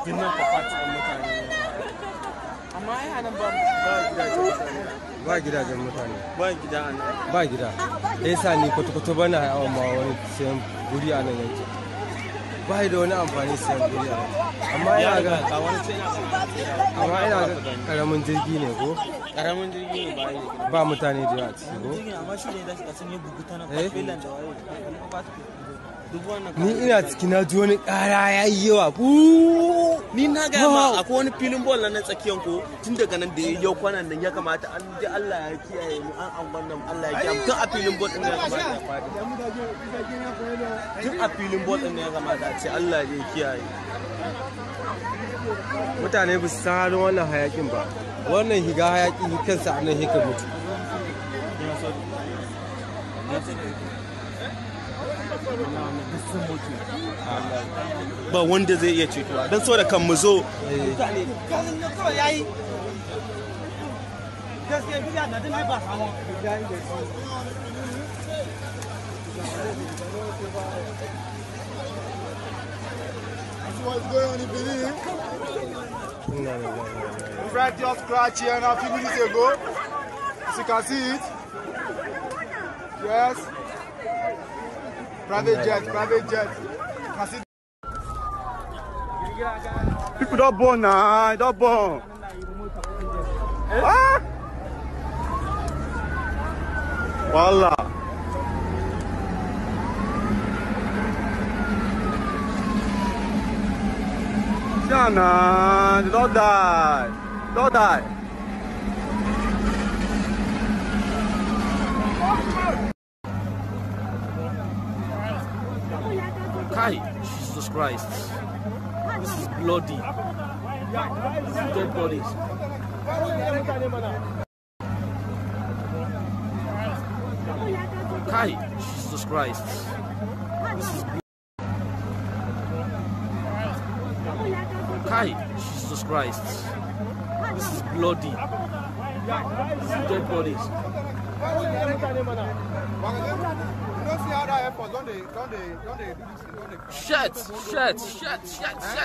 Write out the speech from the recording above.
Dinnan fafaci mutane. Amma ai anan ba gidajen mutane. Ba gidajen mutane. Ba gida anan. Ba gida. Yasa ni kwata-kwata bana yawon ma wani sayan guri a nan yankin. Ba da wani amfani sayan guri a nan. Amma ina ga amma ina ga karamin jirgi ne ko? Karamin jirgi ne ba yi. Ba mutane da yawa ciki ko? Amma shi ne da shi kasan ya bugu ta nan filan da waye. Ni ina ciki na ji wani ƙara ya yi yawa. Ni na gaya ma akwai wani filin ball na tsakiyan ko tun daga nan da ya yau kwanan nan ya kamata an ji Allah ya kiyaye mu an an wannan Allah ya kiyaye tun a filin ball din ya kamata ya fadi. Tun a filin ball din ya kamata a ce Allah ya kiyaye. Mutane ba su san halin wannan hayakin ba. Wannan higa hayaki kansa a nan hika mutu. Ba wanda zai iya cetowa don so da kan mu zo. Fred just crashed here a few minutes ago. As you can see it. Yes. Private jet, private jet. You can see. People don't born now, don't born. Ah! Wallah. Nah, don't die. Don't die. Kai, Jesus Christ. This is bloody. This is dead bodies. Kai, Jesus Christ. This is Kai, Jesus Christ. This is bloody. This is dead bodies. Shit, shit, shit, shit, shit.